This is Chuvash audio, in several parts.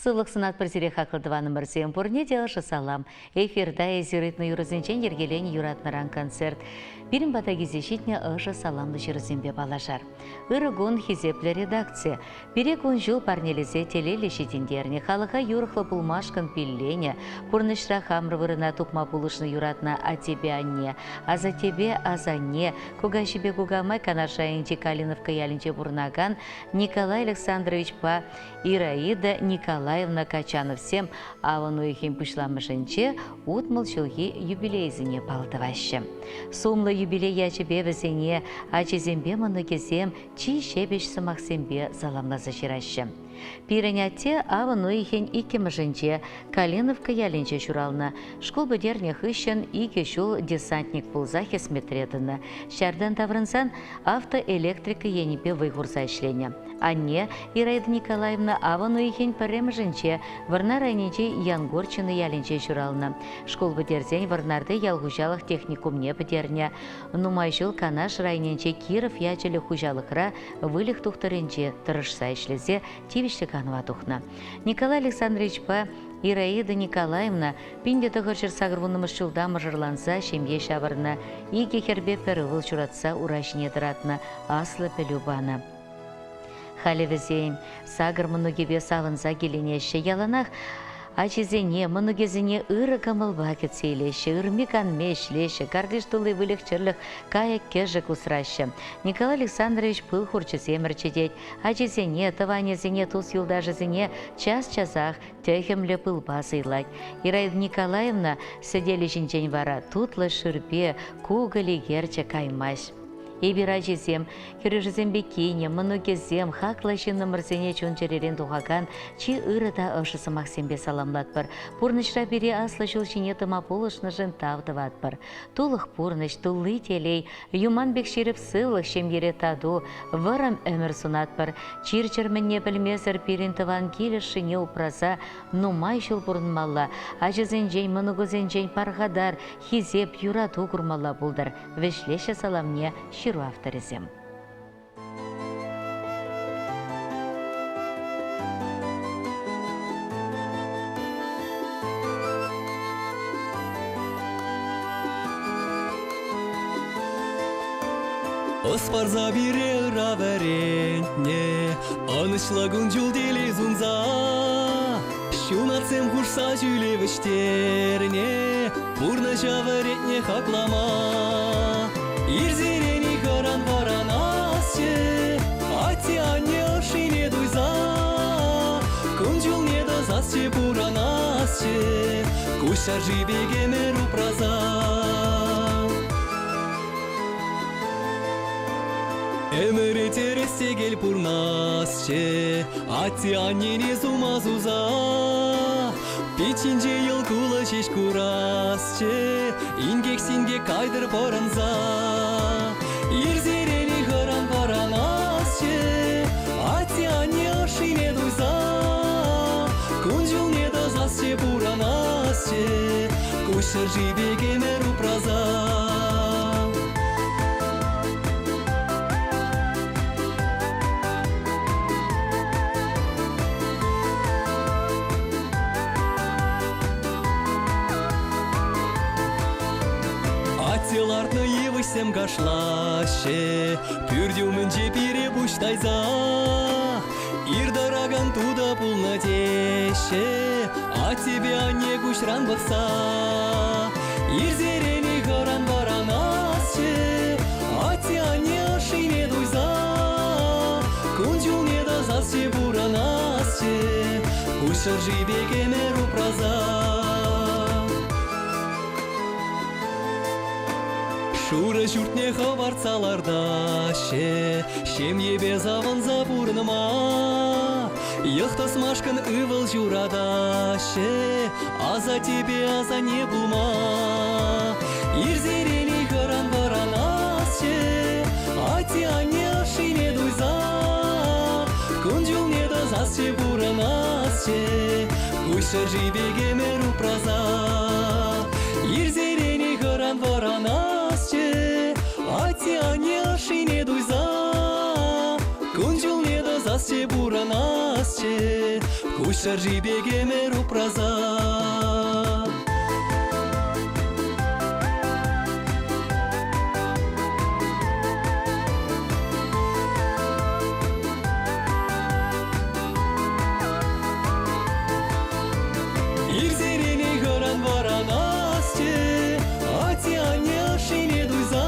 Сывлӑх сунатпӑр сире хаклӑ тӑванӑмӑрсем. Пурне те ӑшӑ салам. Эфирта эсир ыйтнӑ юрӑсенчен йӗркеленӗ юратнӑран концерт. Пирӗн пата килсе ҫитнӗ ӑшӑ саламлӑ ҫырусемпе паллашар. Ырӑ кун, хисеплӗ редакци. Пире кун-ҫул парнелесе телейлӗ ҫитӗнтернӗ, халӑха юрӑхлӑ пулмашкӑн пилленӗ, пурнӑҫра хамӑр вырӑна тупма пулӑшнӑ юратнӑ аттепе анне, асаттепе асанне, кукаҫипе кукамай Канаш районӗнчи Калиновка ялӗнче пурӑнакан Николай Александровичпа Ираида Николаевна Качановсем авӑн уйӑхӗн пуҫламӑшӗнче 60 ҫулхи юбилейсене паллӑ тӑваҫҫӗ. Сумлӑ юбилей ячӗпе вӗсене ачисемпе мӑнукӗсем чи ҫепӗҫ сӑмахсемпе саламласа ҫыраҫҫӗ. Пирӗн атте авӑн уйӑхӗн иккӗмӗшӗнче Калиновка ялӗнче ҫуралнӑ. Шкул пӗтернӗ хыҫҫӑн икӗ ҫул десантник пулса хӗсметре тӑнӑ. Ҫартан таврӑнсан автоэлектрика енӗпе вӑй хурса ӗҫленӗ. Анне Ираида Николаевна авӑн уйӑхӗн пӗрремӗшӗнче Вӑрнар районӗнчи Янгорчино ялӗнче ҫуралнӑ. Шкул пӗтерсен Вӑрнарти ял хуҫалӑх техникумне пӗтернӗ. Нумай ҫул Канаш районӗнчи Киров ячӗллӗ хуҫалӑхра выльӑх тухтӑрӗнче тӑрӑшса ӗҫлесе тивӗҫлӗ канӑва тухнӑ. Николай Александровичпа Ираида Николаевна 1980 ҫулта мӑшӑрланса ҫемье ҫавӑрнӑ, икӗ хӗрпе пӗр ывӑл ҫуратса ура ҫине тӑратнӑ, аслӑ пӗлӳ панӑ. Халӗ вӗсем сакӑр мӑнукӗпе савӑнса киленеҫҫӗ. Яланах ачисене, мӑнукӗсене ырӑ кӑмӑлпа кӗтсе илеҫҫӗ, ырми-канми ӗҫлеҫҫӗ, картиш тулли выльӑх-чӗрлӗх, кайӑк-кӗшӗк усраҫҫӗ. Николай Александрович пыл хурчӗсем ӗрчетет. Ачисене, тӑванӗсене, тус-юлташӗсене час-часах тӗхӗмлӗ пылпа сӑйлать. Ираида Николаевна сӗтелӗ ҫинчен вара тутлӑ шӳрпе, кукӑль икерчӗ каймасть. Эпир ачисем, хӗрӳшӗсемпе кинӗ, мӑнукӗсем, хаклӑ ҫыннӑмӑрсене чун-чӗререн тухакан чи ырӑ та ӑшӑ сӑмахсемпе саламлатпӑр. Пурнӑҫра пире аслӑ ҫул ҫине тӑма пулӑшнӑшӑн тав тӑватпӑр. Тулӑх пурнӑҫ, тулли телей, юман пек ҫирӗп сывлӑх, ҫемьере тату, вӑрӑм ӗмӗр сунатпӑр. Чир-чӗр мӗнне пӗлмесӗр пирӗн тӑван кил ӑшшине упраса нумай ҫул пурӑнмалла, ачасенчен, мӑнукусенчен пархатар, хисеп, юрату курмалла пултӑр. Вӗҫлеҫҫӗ саламне ҫыру авторӗсем. Ӑс парса пире ыра вӗрентнӗ, Ӑнӑҫлӑ кун-ҫул телей сунса. Ҫунатсем хушса ҫӳле вӗҫтернӗ, Пурнӑҫа вӗретнӗ хаклама. Ирсерен хӑран вӑранасчӗ, Атте-анне ӑшшине туйса. Кун-ҫулне тӑсасчӗ, пурӑнасчӗ, Куҫ шарши пек ӗмӗр упраса. Ӗмӗре тӗрӗс-тӗкел пурнасчӗ, Атте-аннене сума суса. Пит ҫинче йӑл кулӑ ҫеҫ курасчӗ, Инкек-синкек кайтӑр пӑрӑнса. Ирсерен ыйхӑран вӑранасчӗ, Атте-анне ӑшшине туйса. Кун-ҫулне тӑсасчӗ, пурӑнасчӗ, Куҫ шӑрши пек ӗмӗр упраса. Атте лартнӑ йывӑҫсем кашлаҫҫӗ, Пӳрт умӗнче пире пуҫ тайса. Ир тӑракан тутӑ пулнӑ теҫҫӗ, Аттепе анне куҫран пӑхса. Ирсерен ыйхӑран вӑранасчӗ, Атте-анне ӑшшине туйса. Кун-ҫулне тӑсасчӗ, пурӑнасчӗ, Куҫ шӑрши пек ӗмӗр упраса. Шурӑ ҫуртне хӑпартса лартаҫҫӗ, Ҫемьепе савӑнса пурӑнма. Йӑх тӑсмашкӑн ывӑл ҫуратаҫҫӗ, Асаттепе асанне пулма. Ирсерен ыйхӑран вӑранасчӗ, Атте-анне ӑшшине туйса. Кун-ҫулне тӑсасчӗ, пурӑнасчӗ, Куҫ шӑрши пек ӗмӗр упраса. Ирсерен ыйхӑран вӑранасчӗ, Атте-анне ӑшшине туйса. Кун-ҫулне тӑсасчӗ, пурӑнасчӗ, Куҫ шӑрши пек ӗмӗр упраса. Ирсерен хӑран вӑранасчӗ, Атте-анне ӑшшине туйса,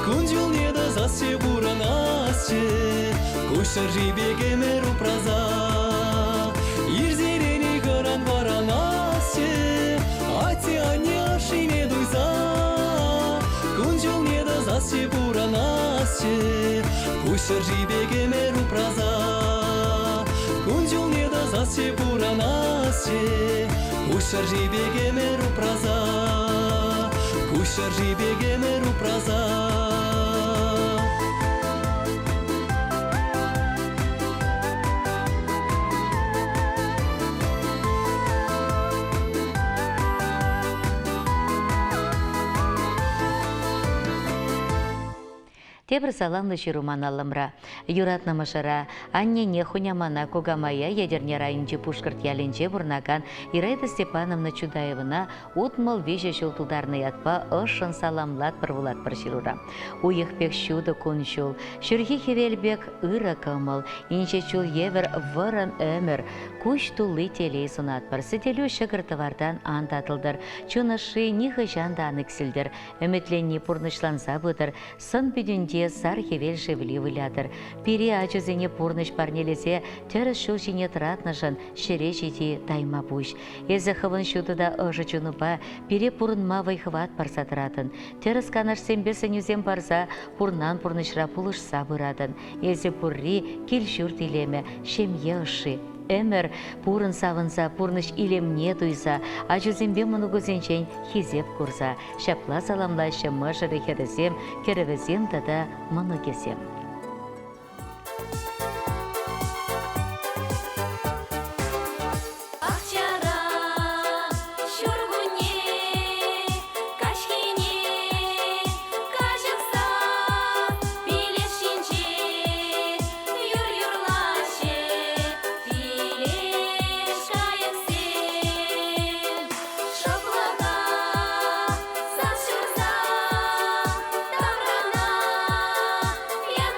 Кун-ҫулне тӑсасчӗ, пурӑнасчӗ, Куҫ шӑрши пек ӗмӗр упраса. Ирсерен хӑран вӑранасчӗ, Атте-анне ӑшшине туйса, Кун-ҫулне тӑсасчӗ, пурӑнасчӗ, Куҫ шӑрши пек ӗмӗр упраса. Кун-ҫулне тӑсасчӗ, пурӑнасчӗ, Куҫ шӑрши пек ӗмӗр упраса. Куҫ шӑрши пек ӗмӗр упраса. Тепӗр саламлӑ ҫыру ман аллӑмра. Юратнӑ мӑшӑра, аннене, хунямана, кукамая Етӗрне районӗнчи Пушкӑрт ялӗнче пурӑнакан Ираида Степановна Чудаевӑна 63 ҫул тултарнӑ ятпа ӑшшӑн саламлатпӑр вулатпӑр ҫырура. Уйӑх пек ҫутӑ кун-ҫул, ҫурхи хӗвел пек ырӑ кӑмӑл, инҫе ҫул евӗр вӑрӑм ӗмӗр, куҫ тулли телей сунатпӑр. Сӗтелӳ ҫӑкӑр-тӑвартан ан татӑлтӑр, чун ӑшши нихӑҫан та ан иксӗлтӗр. Ӗмӗтленни пурнӑҫланса пытӑр, сӑн-питӗнче сар хӗвел шевли вылятӑр. Пире ачасене пурнӑҫ парнелесе тӗрӗс ҫул ҫине тӑратнӑшӑн ҫӗре ҫити тайма пуҫ. Эсӗ хӑвӑн ҫутӑ та ӑшӑ чунупа пире пурӑнма вӑй-хӑват парса тӑратӑн. Тӗрӗс канашсемпе сӗнӳсем парса пурнан пурнӑҫра пулӑшса пыратӑн. Эсӗ пурри кил-ҫурт илемӗ, ҫемье ӑшши. Ӗмӗр пурӑн савӑнса, пурнӑҫ илемне туйса, ачусемпе мӑнукусенчен хисеп курса. Ҫапла саламлаҫҫӗ мӑшӑрӗ хӗрӗсем, кӗрӗвӗсем тата мӑнукӗсем. Пахчара ҫуркунне каҫхине каҫӑхса пилеш ҫинче юр юрлаҫҫӗ пилеш кайӑксем. Шӑплӑха сас ҫурса таврана янӑрать.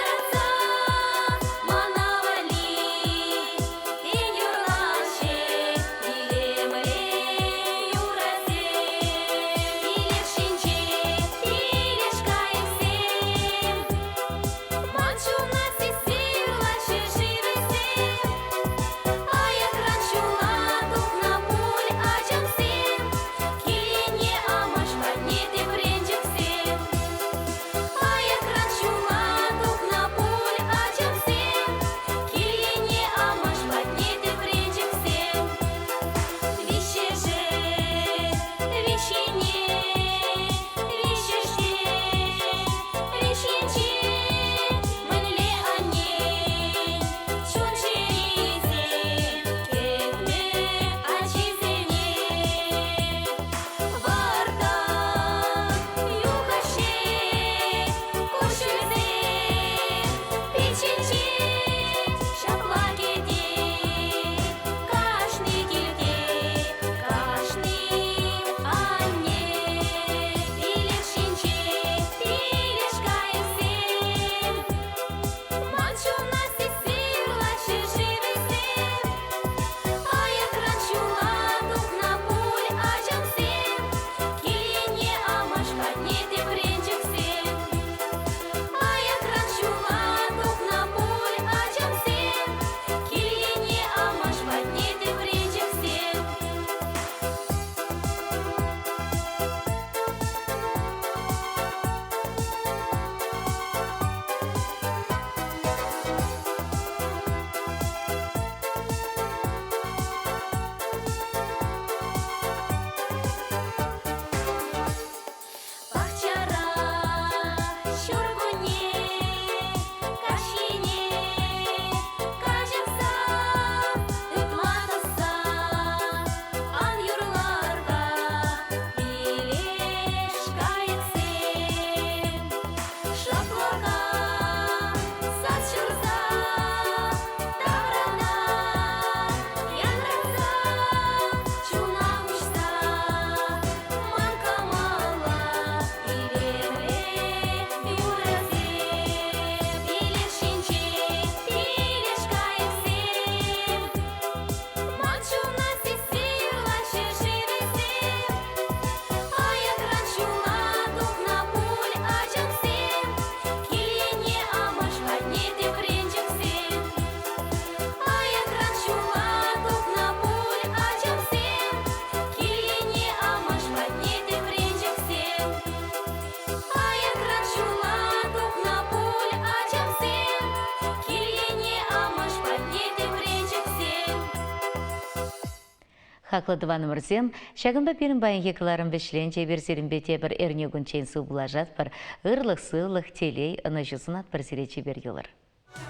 Хаклӑ тӑванӑмӑрсем, ҫакӑнпа пирӗн паянхи кӑларӑм вӗҫленчӗ. Эпир сирӗнпе тепӗр эрнекунччен сывпуллашатпӑр. Ырлӑх, сывлӑх, телей, ӑнӑҫу сунатпӑр сире чипер юлӑр.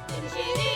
Тӗнчере.